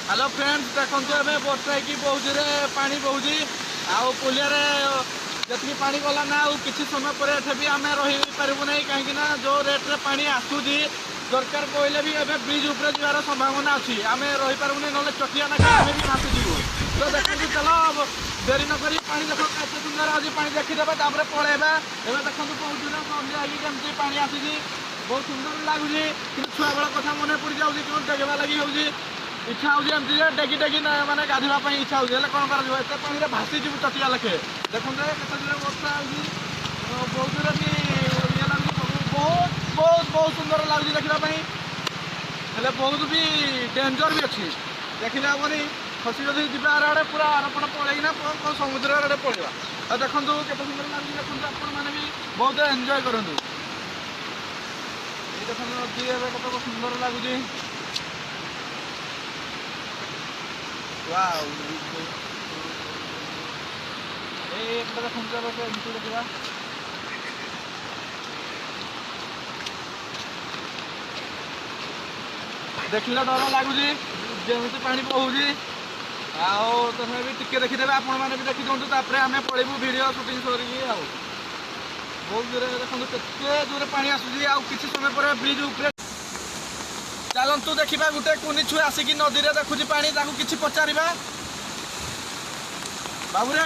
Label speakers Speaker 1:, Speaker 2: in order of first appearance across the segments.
Speaker 1: Hello friends, ଦେଖନ୍ତୁ ଏବେ ବର୍ଷା ହେଇକି ବହୁତ ଜୋରେ ପାଣି ବହୁଛି ଆଉ ପୋଲିଆରେ ଯେତିକି ପାଣି ଗଲା ନା, ଆଉ କିଛି ସମୟ ପରେ ଏଠି ବି ଆମେ ରହିପାରିବୁ ନାହିଁ, କାହିଁକି ନା ଯେଉଁ ରେଟ୍ରେ ପାଣି ଆସୁଛି, ଦରକାର ପଡ଼ିଲେ ବି ଏବେ ବ୍ରିଜ୍ ଉପରେ ଯିବାର ସମ୍ଭାବନା ଅଛି। ଆମେ ରହିପାରିବୁନି, ନହେଲେ ଚଟିଆ ନାଖେ ଆମେ ବି ଭାସିଯିବୁ। ତ ଦେଖନ୍ତୁ, ଚାଲ ଡେରି ନ କରି ପାଣି ଦେଖ କେତେ ସୁନ୍ଦର ଆଜି ପାଣି ଦେଖିଦେବା, ତାପରେ ପଳେଇବା। ଏବେ ଦେଖନ୍ତୁ ବହୁତ ଜୋରେ ସନ୍ଧ୍ୟା ହେଇକି କେମିତି ପାଣି ଆସିଛି। ବହୁତ ସୁନ୍ଦର ଲାଗୁଛି, କିନ୍ତୁ ଛୁଆବେଳ କଥା ମନେ ପଡ଼ିଯାଉଛି। କେଉଁ ଡେଗିବା ଲାଗି ହେଉଛି ଇଚ୍ଛା ହେଉଛି, ଏମିତି ଯେ ଡେଗି ଡେଗି ମାନେ ଗାଧୋଇବା ପାଇଁ ଇଚ୍ଛା ହେଉଛି। ହେଲେ କ'ଣ କରାଯିବ, ଏତେ ପାଣିରେ ଭାସିଯିବୁ ଚଟିଆ ଲେଖେ। ଦେଖନ୍ତୁ କେତେ ଜୋରେ ବର୍ଷା ହେଉଛି, ବହୁତ ଜୋରେ ବି ଇଏ ଲାଗୁଛି। ବହୁତ ବହୁତ ବହୁତ ସୁନ୍ଦର ଲାଗୁଛି ଦେଖିବା ପାଇଁ, ହେଲେ ବହୁତ ବି ଡେଞ୍ଜର ବି ଅଛି। ଦେଖିଲେ ହେବନି, ଖସି ଯଦି ଯିବା ଆର ଆଡ଼େ ପୁରା ଆରପଟ ପଳେଇକିନା କ'ଣ ସମୁଦ୍ର ଆଡ଼େ ପଳେଇବା। ଆଉ ଦେଖନ୍ତୁ କେତେ ସୁନ୍ଦର ଲାଗୁଛି। ଦେଖନ୍ତୁ, ଆପଣମାନେ ବି ବହୁତ ଏନ୍ଜୟ କରନ୍ତୁ। ଏଇ ଦେଖନ୍ତୁ ନଦୀ ଏବେ କେତେ ସୁନ୍ଦର ଲାଗୁଛି। ୱାଓ, ଏଇ ଏପଟେ ଦେଖନ୍ତୁ, ଏବେ ଏମିତି ଦେଖିବା। ଦେଖିଲେ ଡର ଲାଗୁଛି ଯେମିତି ପାଣି ବହୁଛି। ଆଉ ତଥାପି ଟିକେ ଦେଖିଦେବେ, ଆପଣମାନେ ବି ଦେଖିଦିଅନ୍ତୁ, ତାପରେ ଆମେ ପଳେଇବୁ ଭିଡ଼ିଓ ସୁଟିଂ ସରିକି। ଆଉ ବହୁତ ଜୋରେ ଦେଖନ୍ତୁ କେତେ ଜୋରେ ପାଣି ଆସୁଛି। ଆଉ କିଛି ସମୟ ପରେ ବ୍ରିଜ୍ ଉପରେ ଚାଲନ୍ତୁ ଦେଖିବା। ଗୋଟେ କୁନି ଛୁଆ ଆସିକି ନଦୀରେ ଦେଖୁଛି ପାଣି, ତାକୁ କିଛି ପଚାରିବା। ବାବୁରେ,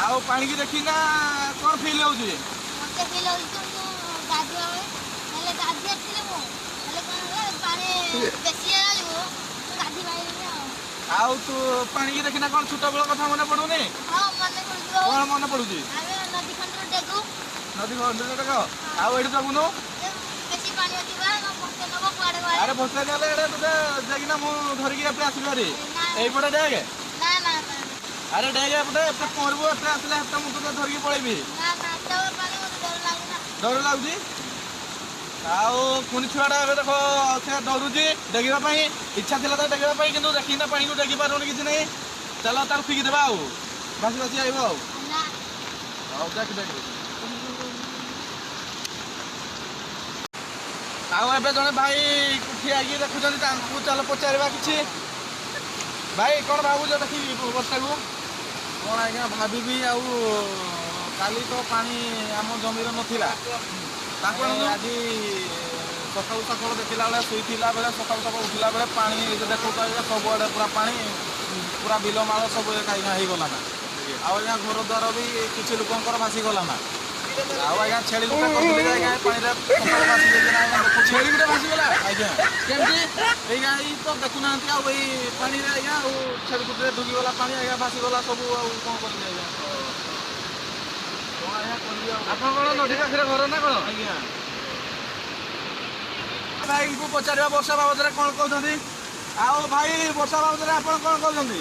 Speaker 1: ଆଉ ପାଣିକି ଦେଖିନା କ'ଣ ଫିଲ୍ ହେଉଛି?
Speaker 2: ମତେ ଫିଲ୍ ହେଉଛି ମୁଁ ଗାଧୁଆ ବେଳେ ହେଲେ ଗାଧି ଆସିଥିଲି ମୁଁ, ହେଲେ କ'ଣ ହେଲା, ପାଣି ବେଶୀ ହେଲା ଯୋଗୁଁ ମୁଁ ଗାଧି ପାରିଲିନି।
Speaker 1: ଆଉ ତୁ ପାଣିକି ଦେଖିନା କ'ଣ ଛୋଟବେଳ କଥା ମନେ ପଡୁନି?
Speaker 2: ହଁ, ମନେ ପଡୁଛି।
Speaker 1: କ'ଣ ମନେ ପଡୁଛି?
Speaker 2: ଆମେ ନଦୀ ଖଣ୍ଡରୁ ଡେଗୁ।
Speaker 1: ନଦୀ ଖଣ୍ଡରେ ଡେଗ? ଆଉ ଏଠି ଜଗୁନୁ?
Speaker 2: ବେଶୀ ପାଣି ଅଛି ବା, ଭସେଇ ନବ କୁଆଡେ କୁଆଡେ।
Speaker 1: ଆରେ ଭସେଇ ନେଲେ ଏଇଟା ତୋତେ ଯାଇକିନା ମୁଁ ଧରିକି ଏପଟେ ଆସିବି ଭାରି। ଏଇପଟେ ଡେଗ।
Speaker 2: ନା ନା ନା।
Speaker 1: ଆରେ ଡେଗ ଏପଟେ, ଏପଟେ ପହଁରିବୁ, ଏପଟେ ଆସିଲେ ଏପଟେ ମୁଁ ତୋତେ ଧରିକି ପଳେଇବି।
Speaker 2: ନା ନା, ପାଣି ମତେ ଡର ଲାଗୁନା।
Speaker 1: ଡର ଲାଗୁଛି? ଆଉ କୁନି ଛୁଆଟା ଏବେ ଦେଖ, ସେ ଡରୁଛି ଡେଗିବା ପାଇଁ। ଇଚ୍ଛା ଥିଲା ତ ଡେଗିବା ପାଇଁ, କିନ୍ତୁ ଦେଖିକିନା ପାଣିକୁ ଡେଗି ପାରୁନି କିଛି ନାହିଁ। ଚାଲ ତାକୁ ଫିଙ୍ଗିଦେବା, ଆଉ ଭାସି ଭାସି ଆଇବ। ଆଉ ହଉ, ଦେଖ ଦେଖ। ଆଉ ଏବେ ଜଣେ ଭାଇ ଠିଆ ହେଇକି ଦେଖୁଛନ୍ତି, ତାଙ୍କୁ ଚାଲ ପଚାରିବା କିଛି। ଭାଇ, କ'ଣ ଭାବୁଛ ଦେଖିକି ବର୍ଷାକୁ?
Speaker 3: କ'ଣ ଆଜ୍ଞା ଭାବିବି ଆଉ, କାଲି ତ ପାଣି ଆମ ଜମିରେ ନଥିଲା।
Speaker 1: ତାକୁ
Speaker 3: ଆଜି ସକାଳୁ ସକାଳୁ ଦେଖିଲା ବେଳେ, ଶୋଇଥିଲା ବେଳେ ସକାଳୁ ସକାଳୁ ଉଠିଲା ବେଳେ ପାଣି ଦେଖୁ ତ ଆଜ୍ଞା ସବୁଆଡ଼େ ପୁରା ପାଣି, ପୁରା ବିଲମାଳ ସବୁ ଆଜ୍ଞା ହେଇଗଲା ନା। ଆଉ ଆଜ୍ଞା ଘର ଦ୍ୱାର ବି କିଛି ଲୋକଙ୍କର ଭାସିଗଲା ନା। ଆଉ ଆଜ୍ଞା ଛେଳି ଗୋଟେ କରିଥିଲି ଯେ ଆଜ୍ଞା ପାଣିରେ ସକାଳୁ ଭାସି ଯାଇକିନା ଆଜ୍ଞା ଦେଖୁଛି।
Speaker 1: ଛେଳି ଗୋଟେ ଭାସିଗଲା?
Speaker 3: ଆଜ୍ଞା।
Speaker 1: କେମିତି?
Speaker 3: ଆଜ୍ଞା ଏଇ ତ ଦେଖୁନାହାନ୍ତି, ଆଉ ଏଇ ପାଣିରେ ଆଜ୍ଞା, ଆଉ ଛେଳି କୁଟିରେ ଢୁକିଗଲା ପାଣି ଆଜ୍ଞା, ଭାସିଗଲା ସବୁ। ଆଉ କ'ଣ କରିବି ଆଜ୍ଞା, କ'ଣ ଆଜ୍ଞା କରିବି ଆଉ?
Speaker 1: ଆପଣ କ'ଣ ନଦୀ ପାଖରେ ଘର ନା କ'ଣ?
Speaker 3: ଆଜ୍ଞା।
Speaker 1: ଭାଇଙ୍କୁ ପଚାରିବା ବର୍ଷା ବାବଦରେ କ'ଣ କହୁଛନ୍ତି। ଆଉ ଭାଇ, ବର୍ଷା ବାବଦରେ ଆପଣ କ'ଣ କହୁଛନ୍ତି?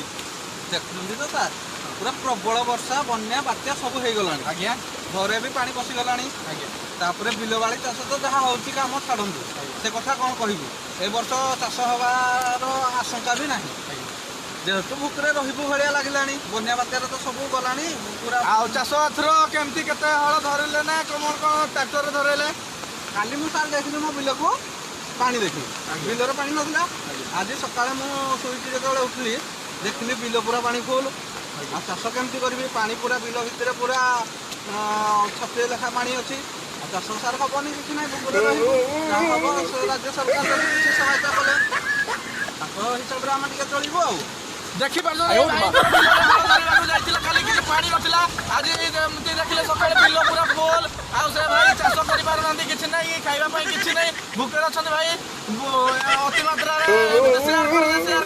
Speaker 3: ଦେଖୁଛନ୍ତି ତ ସାର୍, ପୁରା ପ୍ରବଳ ବର୍ଷା, ବନ୍ୟା ବାତ୍ୟା ସବୁ ହେଇଗଲାଣି।
Speaker 1: ଆଜ୍ଞା।
Speaker 3: ଘରେ ବି ପାଣି ପଶିଗଲାଣି।
Speaker 1: ଆଜ୍ଞା।
Speaker 3: ତାପରେ ବିଲବାଡ଼ି ଚାଷ ତ ଯାହା ହେଉଛି କାମ, ଛାଡ଼ନ୍ତୁ ସେ କଥା, କ'ଣ କହିବୁ। ଏ ବର୍ଷ ଚାଷ ହେବାର ଆଶଙ୍କା ବି ନାହିଁ, ଯେହେତୁ ଭୋକରେ ରହିବୁ ଭଳିଆ ଲାଗିଲାଣି। ବନ୍ୟା ବାତ୍ୟାରେ ତ ସବୁ ଗଲାଣି ପୁରା।
Speaker 1: ଆଉ ଚାଷ ଏଥର କେମିତି, କେତେ ହଳ ଧରିଲେ ନା କ'ଣ କ'ଣ ଟ୍ରାକ୍ଟରରେ ଧରେଇଲେ?
Speaker 3: କାଲି ମୁଁ ସାର୍ ଯାଇଥିଲି ମୋ ବିଲକୁ, ପାଣି ଦେଖିଲି, ବିଲରେ ପାଣି ନଥିଲା। ଆଜି ସକାଳେ ମୁଁ ଶୋଇକି ଯେତେବେଳେ ଉଠିଲି, ଦେଖିଲି ବିଲ ପୁରା ପାଣି ଫୁଲ। ଆଉ ଚାଷ କେମିତି କରିବି? ପାଣି ପୁରା ବିଲ ଭିତରେ ପୁରା ଛାତିଏ ଲେଖା ପାଣି ଅଛି। ଆଉ ଚାଷ ସାର୍ ହବନି, କିଛି ନାହିଁ, ଭୋକରେ ରହିବୁ। ଯାହା ହବ ରାଜ୍ୟ ସରକାର ଯଦି କିଛି ସହାୟତା କଲେ ତାଙ୍କ ହିସାବରେ ଆମେ ଟିକେ ଚଳିବୁ। ଆଉ
Speaker 1: ଦେଖିପାରୁଛନ୍ତି, ଯାଇଥିଲା କାଲି, କିଛି ପାଣି ନଥିଲା। ଆଜି ଯେମିତି ଦେଖିଲେ ସକାଳେ ବିଲ ପୁରା ଫୁଲ। ଆଉ ସେ ଭାଇ ଚାଷ କରିପାରୁନାହାନ୍ତି, କିଛି ନାହିଁ, ଖାଇବା ପାଇଁ କିଛି ନାହିଁ, ଭୋକରେ ଅଛନ୍ତି ଭାଇ। ଅତି ମାତ୍ରାରେ ସେୟାର